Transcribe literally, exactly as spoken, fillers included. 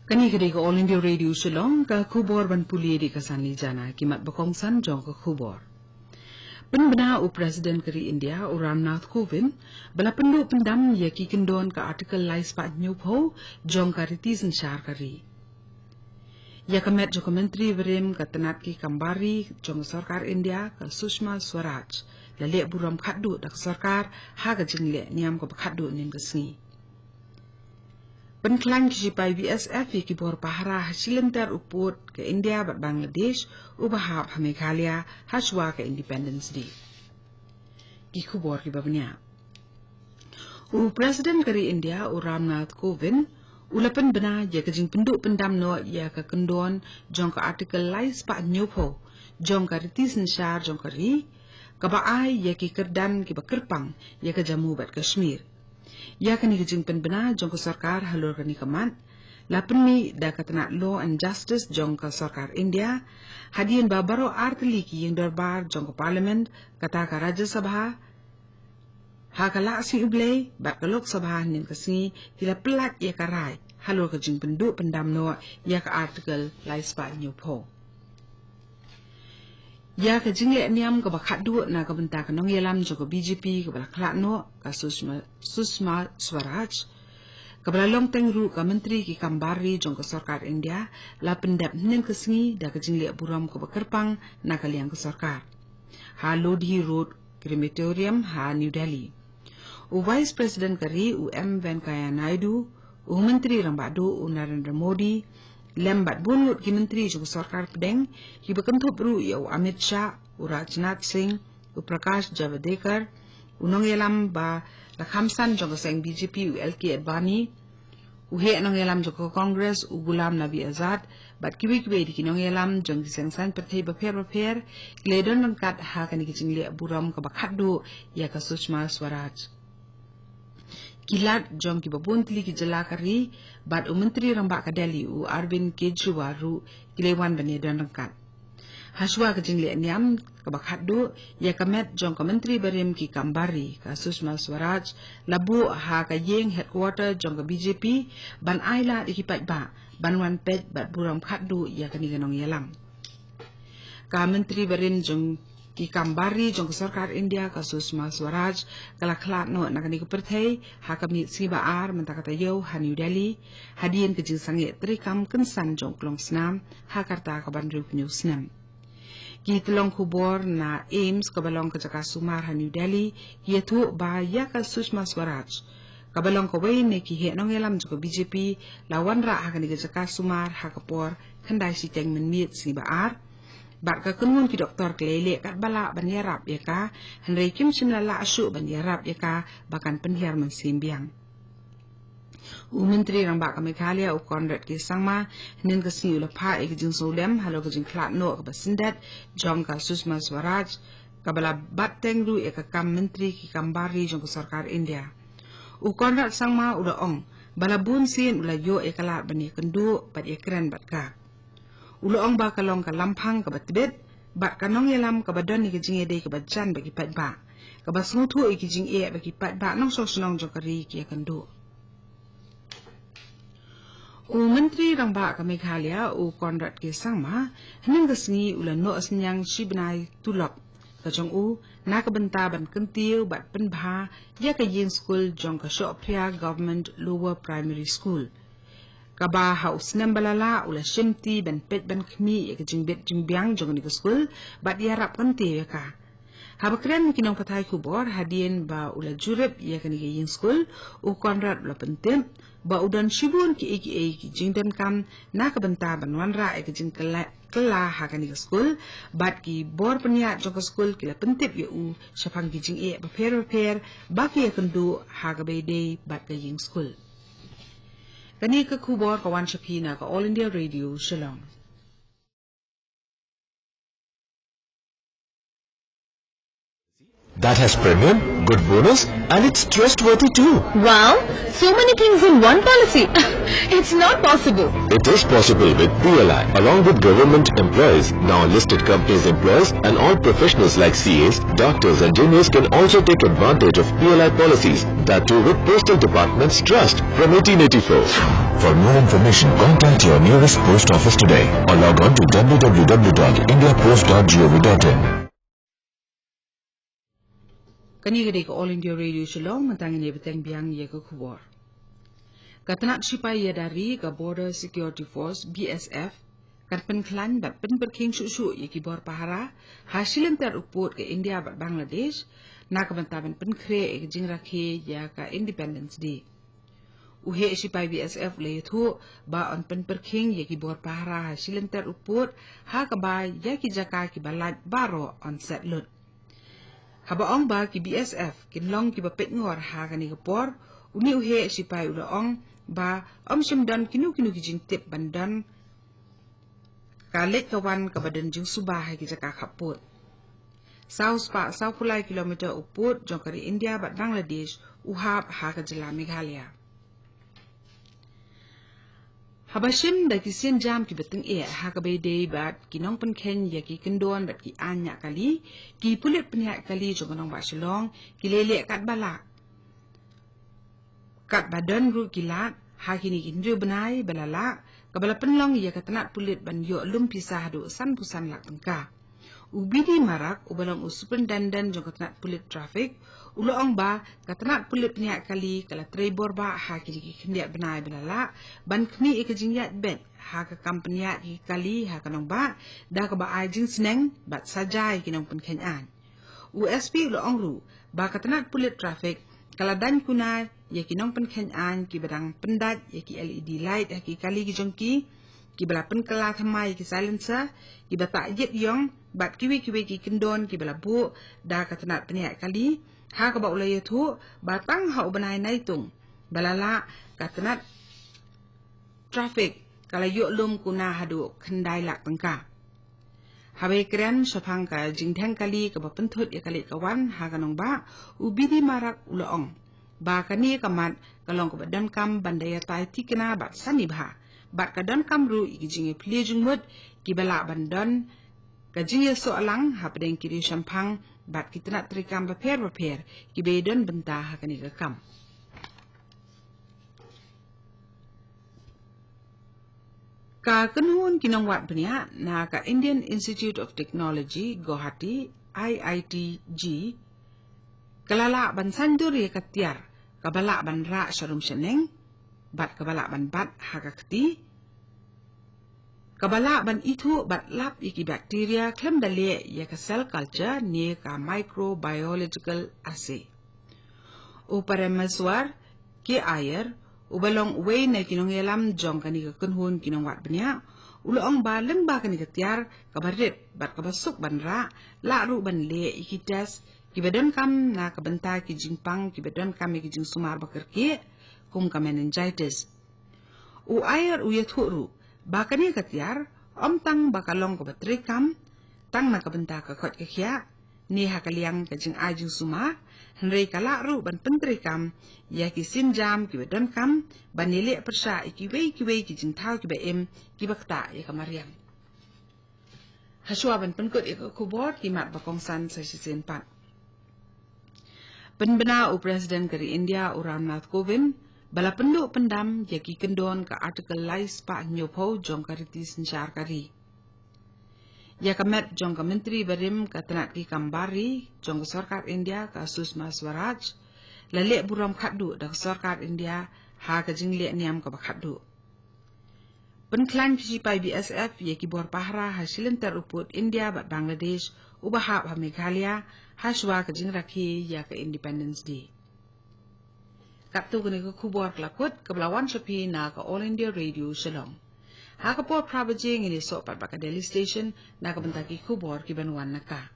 Kane ka dei ka All India Radio Shillong, ka khubor ban pule da ka Sanli Jana, ki mat ba kongsan jong ka khubor. Pynbna u President ka ri India, u Ramnath Kovind, ba la pynduh pyndam ïa ki kyndon ka Article lai spah hynñiewphew jong ka riti synshar ka ri. Ïa ka met jong ka Myntri barim ka tnat ki kam bar ri jong ka sorkar India, ka Sushma Swaraj, la leh burom khatduh da ka sorkar ha ka jingleh niam kaba khatduh hynnin ka sngi. Pynkhlaiñ ki shipai B S F ïa ki bor pahara ha shi lynter u pud ka India bad Bangladesh uba hap ha Meghalaya hashwa ka Independence Day. Ki khubor kiba bniah. U President ka ri India, u Ramnath Kovind, u la pynbna ïa ka jingpynduh pyndam noh ïa ka kyndon jong ka Article lai spah hynñiewphew jong ka riti synshar jong ka ri, kaba ai ïa ki kyrdan kiba kyrpang ïa ka Jammu bad Kashmir. Ïa kane ka jingpynbna jong ka sorkar halor kane ka mat la pynmih da ka tnat Law and Justice jong ka sorkar India, hadien ba baroh ar tylli ki ïing dorbar jong ka Parliament, kata ka Rajya Sabha, ha ka Lahsing U Blei bad ka Lok Sabha hynnin ka sngi ki la pyllait ïa ka rai halor ka jingpynduh pyndam noh ïa ka Article lai spah hynñiewphew. Ïa ka jingleh niam kaba khatduh na ka bynta ka nongïalam jong ka B J P kaba la khlad noh, ka Sushma, Sushma Swaraj, kaba la long teng ruh ka Myntri ki kam bar ri jong ka sorkar India, la pyndep hynnin ka sngi da ka jingleh burom kaba kyrpang na ka liang ka sorkar ha Lodhi Road Crematorium ha New Delhi. U Vice President ka ri, u M Venkaiah Naidu, u Myntri Rangbah Duh, u Narendra Modi, lem bad bun ngut ki myntri jong ka sorkar pdeng, kiba kynthup ruh ïa u Amit Shah, u Rajnath Singh, u Prakash Javadekar, u nongïalam ba la kham san jong ka seng B J P, u L K Advani, u heh nongïalam jong ka Congress, u Ghulam Nabi Azad, bad kiwei kiwei de ki nongïalam jong ki seng saiñ pyrthei bapher bapher, ki la don ryngkat ha kane ka jingleh burom kaba khatduh ïa ka Sushma Swaraj. Ki lat jong kiba bun tylli ki jylla ka ri bad u Myntri Rangbah ka Delhi, u Arvind Kejriwal ruh, ki la wan ban ïadon ryngkat. Hashwa ka jingleh niam kaba khatduh ïa ka met jong ka Myntri barim ki kam bar ri, ka Sushma Swaraj, la buh ha ka ïing headquarter jong ka B J P ban ai lad ïa ki paidbah ban wan peit bad burom khatduh ïa kane ka nongïalam. Ka Myntri barim jong ki kam bar ri jong ka sorkar India, ka Sushma Swaraj, ka la khlad noh na kane ka pyrthei ha ka miet sngi ba ar mynta ka taïew ha New Delhi, hadien ka jingsangeh treikam kynsan jong u klongsnam ha ka rta kaba hynriewphew snem. Ki tyllong khubor na AIIMS, kaba long ka jaka sumar ha New Delhi, ki ïathuh ba ïa ka Sushma Swaraj, kaba long kawei na ki heh nongïalam jong ka B J P, la wanrah ha kane ka jaka sumar ha ka por khyndai shiteng mynmiet sngi ba ar. Bad ka kynhun ki doktor ki la ïaleh katba lah ban ïarap ïa ka, hynrei kim shym la lah shuh ban ïarap ïa ka ba kan pynhiar mynsiem biang. U Myntri Rangbah ka Meghalaya, u Conrad K Sangma, hynnin ka sngi u la phah ïa ka jingsngewlem halor ka jingkhlad noh kaba syndet jong ka Sushma Swaraj, kaba la bat teng ruh ïa ka kam myntri ki kam bar ri jong ka sorkar India. U Conrad Sangma u la ong ba la bun sien u la ïoh ïa ka lad ban ïakynduh bad ïakren bad ka. U la ong ba ka long ka lamphang kaba tbit bad ka nongïalam kaba don ïa ka jingïadei kaba jan bad ki paidbah, kaba sngewthuh ïa ki jingeh bad ki paidbah nongshong shnong jong ka ri ki ïakynduh. U Myntri Rangbah ka Meghalaya, u Conrad K Sangma, hynnin ka sngi u la noh synñiang shi bnai tulop ka jong u na ka bynta ban kyntiew bad pynbha ïa ka ïing skul jong ka Shohphria Government Lower Primary School, kaba ha u snem ba la lah u la shimti ban peit ban khmih ïa ka jingbit jingbiang jong kane ka skul bad ïarap kyntiew ïa ka. Haba kren ki nongpathai khubor hadien ba u la jurip ïa kane ka ïing skul, u Conrad u la pyntip ba u don shibun kiei kiei ki jingdonkam na ka bynta ban wanrah ïa ka jingkylla ha kane ka skul, bad ki bor pynïaid jong ka skul ki la pyntip ïa u shaphang ki jingeh bapher bapher ba ki ïakynduh ha kaba ïadei bad ka ïing skul. Kane ka khubor ka wan sha phi na ka All India Radio Shillong. That has premium, good bonus, and it's trustworthy too. Wow, so many things in one policy. It's not possible. It is possible with P L I. Along with government employees, now listed companies' employees and all professionals like C As, doctors, engineers can also take advantage of P L I policies. That too with Postal Department's trust from eighteen eighty-four. For more information, contact your nearest post office today or log on to w w w dot india post dot gov dot in. Kane ka dei ka All India Radio Shillong, mynta ngin ïa bteng biang ïa ka khubor. Ka tnat shipai ïada ri ka Border Security Force, B S F, kan pynkhlaiñ bad pynpyrkhing shuh shuh ïa ki bor pahara ha shilynter u pud ka India bad Bangladesh, na ka bynta ban pynkhreh ïa ka jingrakhe ïa ka Independence Day. U heh shipai B S F u la ïathuh ba yn pynpyrkhing ïa ki bor pahara ha shilynter u pud, ha kaba ïa ki jaka kiba lait baroh yn set lut. Haba ong ba ki B S F kin long kiba peit ngor ha kane ka por, une u heh shipai u la ong ba ym shym don kino kino ki jingtip ban don ka leit ka wan kaba don jingsuba ha ki jaka khappud. Saw spah saw phew lai kilometer u pud jong ka ri India bad Bangladesh u hap ha ka jylla Meghalaya. Haba shim da ki sienjam kiba tyngeh ha kaba ïadei bad ki nongpynkheiñ ïa ki kyndon bad ki aiñ ñiah kali, ki pulit pynïaid kali jong ka nongbah Shillong ki la leh katba lah, katba don ruh ki lad ha kine ki hynriew bnai ba la lah, kaba la pynlong ïa ka tnat pulit ban ïoh lum pisa haduh sanphew san lak tyngka. U B D Marak, uba long u Superintendent jong ka tnat pulit traffic, u la ong ba ka tnat pulit pynïaid kali ka la trei bor bah ha kine ki khyndiat bnai ba la lah ban khmih ïa ka jingïaid beit ha ka kam pynïaid ïa ki kali ha ka nongbah, da kaba ai jingsneng bad saja ïa ki nongpynkheiñ aiñ. U S P u la ong ruh ba ka tnat pulit traffic ka la daiñ kuna ïa ki nongpynkheiñ aiñ kiba dang pyndait ïa ki L E D light ha ki kali ki jong ki, kiba la pynkylla thymmai ïa ki silencer, kiba tah ïit ïong bad kiwei kiwei ki kyndon kiba la buh da ka tnat pynïaid kali, ha kaba u la ïathuh ba tang ha u bnai Naitung ba la lah, ka tnat traffic ka la ïoh lum kuna haduh khyndai lak tyngka. Haba ïakren shaphang ka jingdheng kali kaba pynthut ïa ka leit ka wan ha ka nongbah, u B D Marak u la ong ba kane ka mat ka long kaba donkam ban da ïatai thikna bad sani bha, bad ka donkam ruh ïa ki jingïapyllait jingmut kiba lah ban don ka jingïasoh lang hapdeng ki riewshemphang bad ki tnat treikam bapher bapher kiba ïadon bynta ha kane ka kam. Ka kynhun ki nongwad bniah na ka Indian Institute of Technology, Guwahati, I I T G, ka la lah ban saiñdur ïa ka tiar kaba lah ban rah sharum shaneng bad kaba lah ban bat ha ka kti, kaba lah ban ithuh bad lap ïa ki bacteria khlem da leh ïa ka cell culture ne ka microbiological assay. U Parameswar K Iyer, uba long uwei na ki nongïalam jong kane ka kynhun ki nongwad bniah, u la ong ba lyngba kane ka tiar kaba rit bad kaba suk ban rah, lah ruh ban leh ïa ki test kiba donkam na ka bynta ki jingpang kiba donkam ïa ki jingsumar ba kyrkieh, kum ka meningitis. U Iyer u ïathuh ruh ba kane ka tiar ym tang ba ka long kaba treikam tang na ka bynta ka koit ka khiah ne ha ka liang ka jingai jingsumar, hynrei ka lah ruh ban pyntreikam ïa ki sienjam kiba donkam ban ïaleh pyrshah ïa kiwei kiwei ki jingthaw kiba im kiba ktah ïa ka mariang. Hashwa ban pynkut ïa ka khubor, ki mat ba kongsan sa shisien pat. Pynbna u President ka ri India u Ramnath Kovind ba la pynduh pyndam ïa ki kyndon ka Article lai spah hynñiewphew jong ka riti synshar ka ri. Ïa ka met jong ka Myntri barim ka tnat ki kam bar ri jong ka sorkar India ka Sushma Swaraj la leh burom khatduh da ka sorkar India ha ka jingleh niam kaba khatduh. Pynkhlaiñ ki shipai B S F ïa ki bor pahara ha shilynter u pud India bad Bangladesh uba hap ha Meghalaya hashwa ka jingrakhe ïa ka Independence Day. Katto kane ka khubor ka la kut kaba la wan sha phi na ka All India Radio Shillong. Ha ka por phra baje ngin ïasoh pat bad ka Delhi Station na ka bynta ki khubor kiban wan na ka.